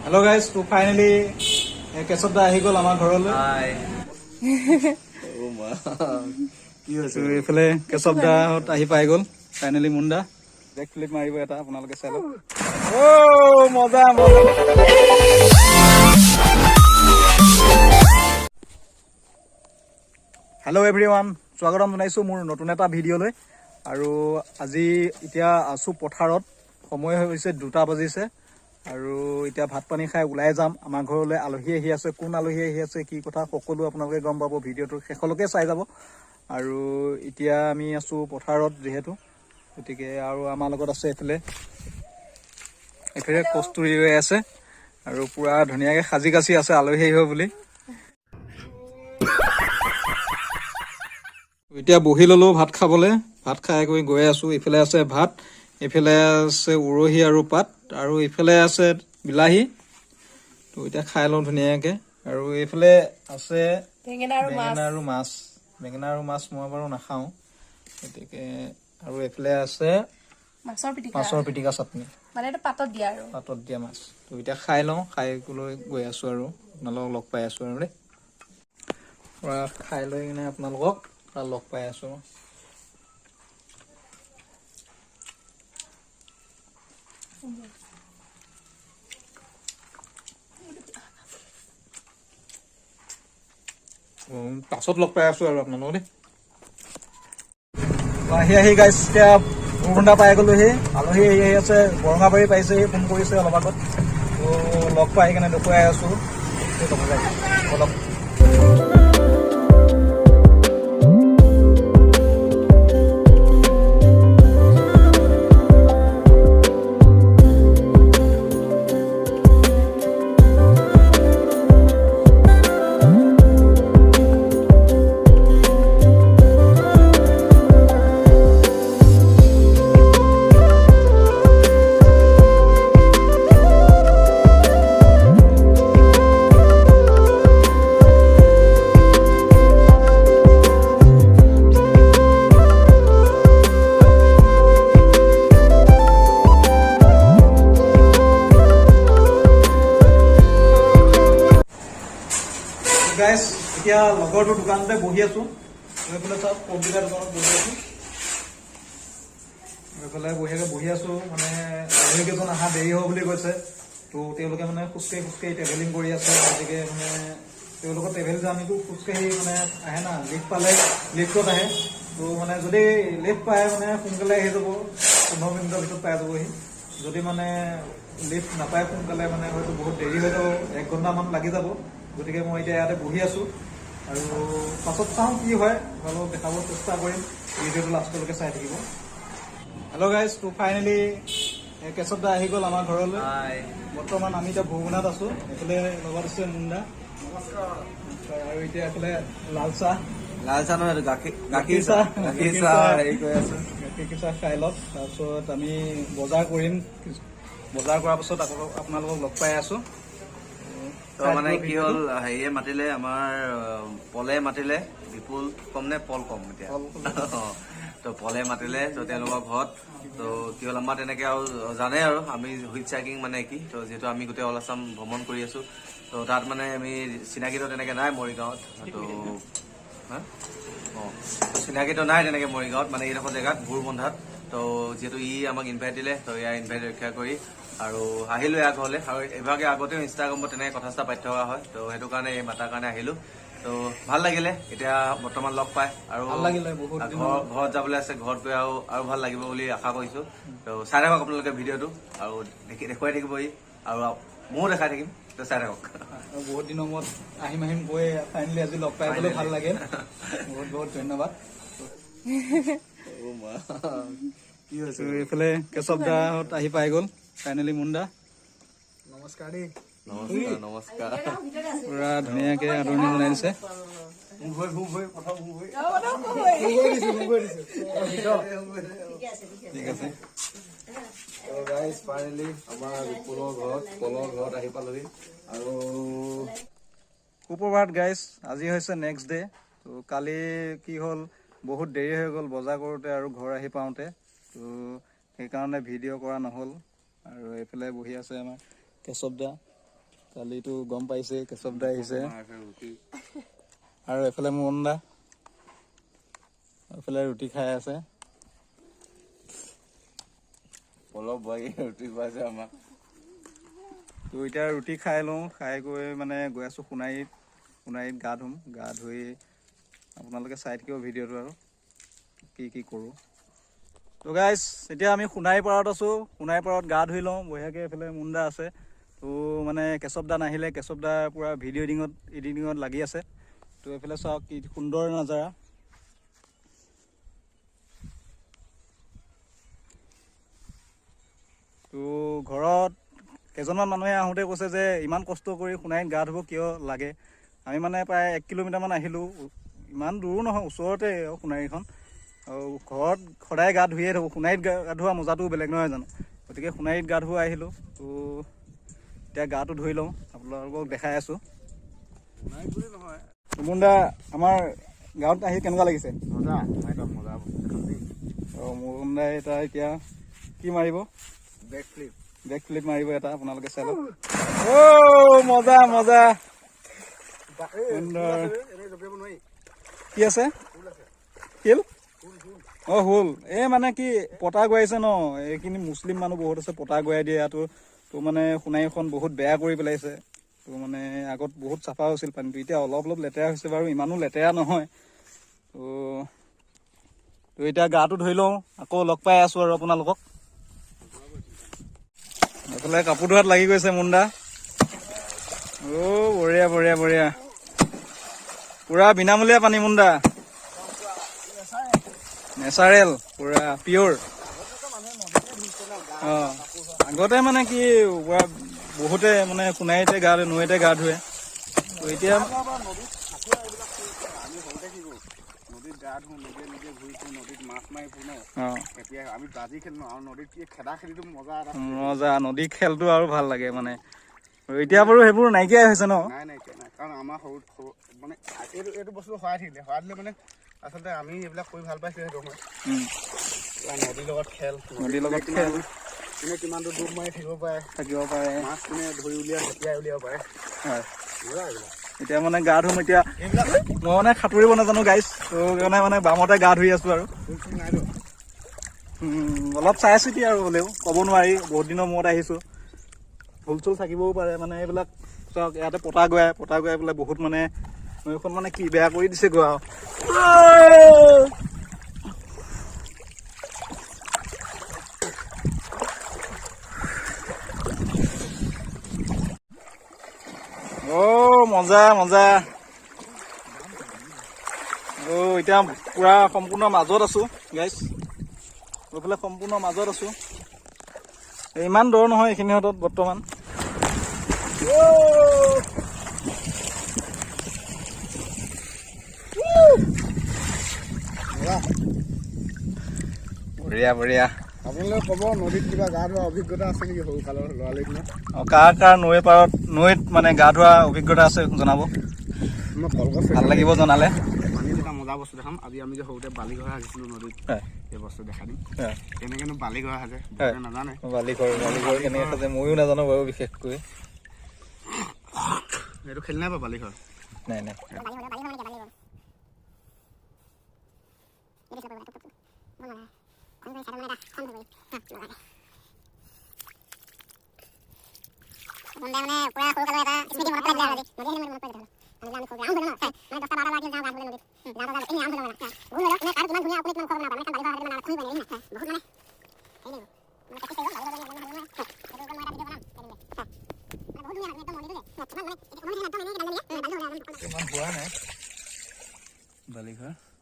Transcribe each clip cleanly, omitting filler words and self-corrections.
Hello' guys, তো finally Keshab দা আহি গ'ল আমাৰ ঘৰলৈ। কি হৈছে? তো এইফালে কেশৱ দাহঁত আহি পাই গ'ল ফাইনেলি। মুণ্ডা বেক ফ্লিপ মাৰিব এটা, আপোনালোকে চাই লওক। অ' মজা মজা। হেল্ল' এভৰিৱান, স্বাগতম জনাইছোঁ মোৰ নতুন এটা ভিডিঅ'লৈ। আৰু আজি এতিয়া আছোঁ পথাৰত। সময় হৈ গৈছে 2টা বাজিছে আৰু এতিয়া ভাত পানী খাই ওলাই যাম। আমাৰ ঘৰলৈ আলহী আহি আছে। কোন আলহী আহি আছে, কি কথা, সকলো আপোনালোকে গম পাব, ভিডিঅ'টোৰ শেষলৈকে চাই যাব। আৰু এতিয়া আমি আছোঁ পথাৰত যিহেতু, গতিকে আৰু আমাৰ লগত আছে এইফালে কস্তুৰী ৰৈ আছে আৰু পূৰা ধুনীয়াকৈ সাজি কাচি আছে আলহী আহিব বুলি। এতিয়া বহি ললো ভাত খাবলৈ। ভাত খাই কৰি গৈ আছো। ইফালে আছে ভাত, ইফালে আছে উৰহি আৰু পাত, আৰু ইফালে আছে বিলাহী। তো এতিয়া খাই লওঁ ধুনীয়াকে। আৰু এইফালে আছে বেঙেনা আৰু মাছ। বেঙেনা আৰু মাছ। বেঙেনা আৰু মাছ মই বাৰু নাখাওঁ, গতিকে। আৰু এইফালে আছে মাছৰ পিটিকা। মাছৰ পিটিকা চাটনি। মানে এইটো পাতত দিয়া আৰু। পাতত দিয়া মাছ। তো এতিয়া খাই লওঁ, খাই লৈ গৈ আছো আৰু আপোনালোকক লগ পাই আছো আৰু দেই। পুৰা খাই লৈ কিনে আপোনালোকক পুৰা লগ পাই আছো। পাছত লগ পাই আছো আৰু আপোনালোকক দেই। আহি আহি গাইছ এতিয়া ভূৰবন্ধা পাই গ'লোহি। আলহী আহি আহি আছে, বৰঙাবাৰী পাইছেহি, ফোন কৰিছে অলপ আগত। তো লগ পাই কিনে দেখুৱাই আছো। অলপ গাইছ, এতিয়া লগৰটোৰ দোকানতে বহি আছো। এইফালে চাওক, কম্পিউটাৰ দোকানত বহি আছো। এইফালে বঢ়িয়াকে বহি আছো। মানে আলহী কেইজন অহা দেৰি হ'ব বুলি কৈছে। তো তেওঁলোকে মানে খোজকাঢ়ি খোজকাঢ়ি ট্ৰেভেলিং কৰি আছে। গতিকে মানে তেওঁলোকৰ ট্ৰেভেল জাৰ্ণিটো খোজকাঢ়ি মানে আহে না, লিফ্ট পালে লিফ্টত আহে। তো মানে যদি লিফ্ট পায় মানে সোনকালে আহি যাব, 15 মিনিটৰ ভিতৰত পাই যাবহি। যদি মানে লিফ্ট নাপায় সোনকালে, মানে হয়তো বহুত দেৰি হৈ যাব, 1 ঘণ্টামান লাগি যাব। গতিকে মই এতিয়া ইয়াতে বহি আছো আৰু পাছত চাওঁ কি হয়, আপোনালোকক দেখাব চেষ্টা কৰিম। ভিডিঅ'টো লাষ্টলৈকে চাই থাকিব। হেল্ল' গাইজ, তো ফাইনেলি কেশৱ দা আহি গ'ল আমাৰ ঘৰলৈ। বৰ্তমান আমি এতিয়া ভূৰবন্ধাত আছো। এইফালে লগত আছে মুণ্ডা। আৰু এতিয়া এইফালে লাল চাহ। লাল চাহ নহয়, এইটো গাখীৰ, গাখীৰ চাহ। চাহ, গাখীৰ চাহ হেৰি কৰি আছো। গাখীৰ চাহ খাই লওক, তাৰপিছত আমি বজাৰ কৰিম। বজাৰ কৰাৰ পাছত আকৌ আপোনালোকক লগ পাই আছো। তো মানে কি হ'ল, হেৰিয়ে মাতিলে আমাৰ, পলে মাতিলে। বিপুল কম নে পল কম এতিয়া? তো পলে মাতিলে, তো তেওঁলোকৰ ঘৰত। তো কি হ'ল, আমাৰ তেনেকে আৰু জানে আৰু আমি হুইট চাইকিং মানে কি। তো যিহেতু আমি গোটেই অল আছাম ভ্ৰমণ কৰি আছো, তো তাত মানে আমি চিনাকিটো তেনেকে নাই মৰিগাঁৱত। তো হা? চিনাকিটো নাই তেনেকে মৰিগাঁৱত, মানে এইডোখৰ জেগাত ভোৰবন্ধাত। তো যিহেতু ই আমাক ইনভাইট দিলে, তো ইয়াৰ ইনভাইট ৰক্ষা কৰি আৰু আহিলো ইয়াৰ ঘৰলৈ। আৰু এইভাগে আগতেও ইনষ্টাগ্ৰামত তেনেকে কথা চথা পাতি থকা হয়, তো সেইটো কাৰণে এই মাতাৰ কাৰণে আহিলো। তো ভাল লাগিলে এতিয়া বৰ্তমান লগ পাই আৰু ভাল লাগিলে বহুত দিনৰ ঘৰত যাবলৈ আছে, ঘৰত গৈ আৰু ভাল লাগিব বুলি আশা কৰিছো। তো চাই থাকক আপোনালোকে ভিডিঅ'টো আৰু দেখুৱাই থাকিব ই আৰু ময়ো দেখাই থাকিম। তো চাই থাকক। আৰু বহুত দিনৰ মূৰত আহিম আহিম গৈ ফাইনেলি আজি লগ পাই গ'লো, ভাল লাগিল। বহুত বহুত ধন্যবাদ। কি হৈছে? এইফালে কেশৱ দাহঁত আহি পাই গ'ল ফাইনেলি। মুণ্ডা। নমস্কাৰ দেই। নমস্কাৰ, নমস্কাৰ। পুৰা ধুনীয়াকে আদৰণি জনাই দিছে। ঠিক আছে। গাইজ, ফাইনেলি আমাৰ বিপুলৰ ঘৰত, পলৰ ঘৰত আহি পালোহি আৰু সুপ্ৰভাত গাইজ, আজি হৈছে নেক্সট ডে। তো কালি কি হ'ল, বহুত দেৰি হৈ গ'ল বজাৰ কৰোঁতে আৰু ঘৰ আহি পাওঁতে, তো সেইকাৰণে ভিডিঅ' কৰা নহ'ল। আৰু এইফালে বহি আছে আমাৰ কেশৱ দা। কালিতো গম পাইছে কেশৱ দা আহিছে। আৰু এফালে মোহন দা এফালে ৰুটি খাই আছে। অলপ ৰুটি খুৱাইছে আমাক। তো এতিয়া ৰুটি খাই লওঁ, খাই গৈ মানে গৈ আছোঁ সোণাৰীত। সোণাৰীত গা ধুম, গা ধুই আপোনালোকে চাই থাকিব ভিডিঅ'টো আৰু কি কি কৰোঁ। তো গাইজ এতিয়া আমি সোণাৰী পাৰত আছোঁ। সোণাৰী পাৰত গা ধুই লওঁ বঢ়িয়াকৈ। এইফালে মুণ্ডা আছে। তো মানে কেশৱ দা নাহিলে, কেশৱ দা পূৰা ভিডিঅ' এডিটিঙত লাগি আছে। তো এইফালে চাওক কি সুন্দৰ নাজাৰা। তো ঘৰত কেইজনমান মানুহে আহোঁতে কৈছে যে ইমান কষ্ট কৰি সোণাৰীত গা ধুব কিয় লাগে। আমি মানে প্ৰায় 1 কিলোমিটাৰমান আহিলোঁ, ইমান দূৰো নহয়, ওচৰতে সোণাৰীখন। আৰু ঘৰত সদায় গা ধুয়ে থাকোঁ, সোণাৰীত গা ধোৱা মজাটোও বেলেগ নহয় জানো। গতিকে সোণাৰীত গা ধুব আহিলোঁ। তো এতিয়া গাটো ধুই লওঁ, আপোনালোকক দেখাই আছোঁ। মুণ্ডা, আমাৰ গাঁৱত আহি কেনেকুৱা লাগিছে? অঁ, মুণ্ডাই এটা এতিয়া কি মাৰিব? বেক ফ্লিপ মাৰিব এটা, আপোনালোকে চাই লওক। অ' মজা মজা। কি আছে? শিল? অঁ, হুল। এই মানে কি পতা গোৱাইছে ন, এইখিনি মুছলিম মানুহ বহুত আছে, পতা গোৱাই দিয়ে ইয়াতো। তো মানে সোণাৰীখন বহুত বেয়া কৰি পেলাইছে। তো মানে আগত বহুত চাফা হৈছিল পানীটো, এতিয়া অলপ অলপ লেতেৰা হৈছে বাৰু, ইমানো লেতেৰা নহয়। তো এতিয়া গাটো ধুই লওঁ, আকৌ লগ পাই আছোঁ আৰু আপোনালোকক। এইফালে কাপোৰ ধোৱাত লাগি গৈছে মুণ্ডা। অ' বঢ়িয়া বঢ়িয়া বঢ়িয়া, পুৰা বিনামূলীয়া পানী মুণ্ডা, নেচাৰেল, পুৰা পিয়ৰ। অঁ, আগতে মানে কি পুৰা বহুতে মানে সোণাৰীতে গা ধুৱে, নৈতে গা ধুৱে। তো এতিয়া মজা, নদী খেলটো আৰু ভাল লাগে মানে। এতিয়া বাৰু সেইবোৰ নাইকিয়াই হৈছে ন? নাই নাই নাই, কাৰণ আমাৰ সৰু সৰু মানে এইটো বস্তু সহায় থাকিলে, সহায় দিলে মানে আচলতে আমি এইবিলাক কৰি ভাল পাইছোঁ। সেইটো সময়ত নদীৰ লগত খেল, নদীৰ লগত খেল, কোনে কিমানটো ডুব মাৰি থাকিব পাৰে, মাছ কোনে ধৰি উলিয়াই খেপিয়াই উলিয়াব পাৰে। হয়, এতিয়া মানে গা ধুম। এতিয়া মই মানে সাঁতুৰিব নাজানো গাইজ, তো কাৰণে মানে বামতে গা ধুই আছোঁ আৰু। অলপ চাই চিতি আৰু, হ'লেও ক'ব নোৱাৰি, বহুত দিনৰ মূৰত আহিছোঁ, ভুল চুল থাকিবও পাৰে। মানে এইবিলাক চাওক, ইয়াতে পতা গোৱাই পেলাই বহুত মানে নৈখন মানে কি বেয়া কৰি দিছে গৈ আৰু। অ' মজা মজা। অ' এতিয়া পুৰা সম্পূৰ্ণ মাজত আছোঁ গাইজ, এইফালে সম্পূৰ্ণ মাজত আছোঁ। ইমান দৰ নহয় এইখিনি হাতত বৰ্তমান। বঢ়িয়া বঢ়িয়া। আপোনালোকে ক'ব নদীত কিবা গা ধোৱা অভিজ্ঞতা আছে নেকি সৰু কালৰ ল'ৰালিৰ দিনত? অঁ, কাৰ কাৰ নৈৰ পাৰত, নৈত মানে গা ধোৱা অভিজ্ঞতা আছে জনাব, ভাল লাগিব জনালে। পানীত এটা মজা বস্তু দেখাম। আজি আমি যে সৰুতে বালিঘৰ সাজিছিলোঁ নদীত, সেই বস্তু দেখাই দিম। কেনেকৈনো বালিঘৰ সাজে নাজানে। বালিঘৰ কেনেকৈ সাজে ময়ো নাজানো বাৰু বিশেষকৈ। এইটো খেলি নাই বাৰু বালিঘৰ? নাই নাই।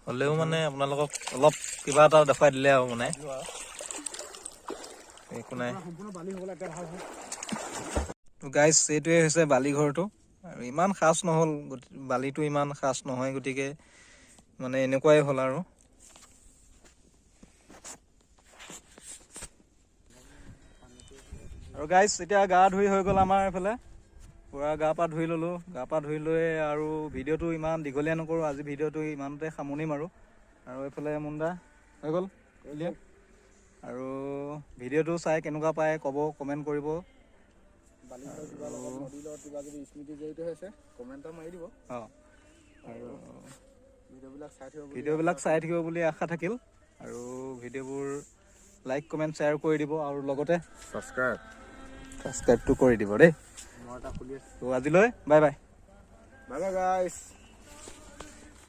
হ'লেও মানে আপোনালোকক অলপ কিবা এটা দেখুৱাই দিলে আৰু মানে একো নাই। গাইজ এইটোৱে হৈছে বালিঘৰটো। আৰু ইমান সাজ নহ'ল, বালিটো ইমান সাজ নহয়, গতিকে মানে এনেকুৱাই হ'ল আৰু। আৰু গাইজ এতিয়া গা ধুই হৈ গ'ল আমাৰ, এইফালে পূৰা গা পা ধুই ল'লোঁ। গা পা ধুই লৈ আৰু ভিডিঅ'টো ইমান দীঘলীয়া নকৰোঁ, আজি ভিডিঅ'টো ইমানতে সামৰণি মাৰোঁ। আৰু এইফালে মুণ্ডা হৈ গ'ল আৰু ভিডিঅ'টো চাই কেনেকুৱা পায় ক'ব, কমেণ্ট কৰিব। বালিঝৰ কিবা লগত, নদীৰ লগত কিবা যদি স্মৃতি জড়িত হৈ আছে, কমেণ্ট এটা মাৰি দিব। আৰু ভিডিঅ'বিলাক চাই থাকিব বুলি ভিডিঅ'বিলাক চাই থাকিব বুলি আশা থাকিল। আৰু ভিডিঅ'বোৰ লাইক, কমেণ্ট, শ্বেয়াৰ কৰি দিব আৰু লগতে ছাবস্ক্ৰাইব ছাবস্ক্ৰাইবটো কৰি দিব দেই। মই এটা খুলি আছোঁ। তো আজিলৈ bye bye. Bye bye guys.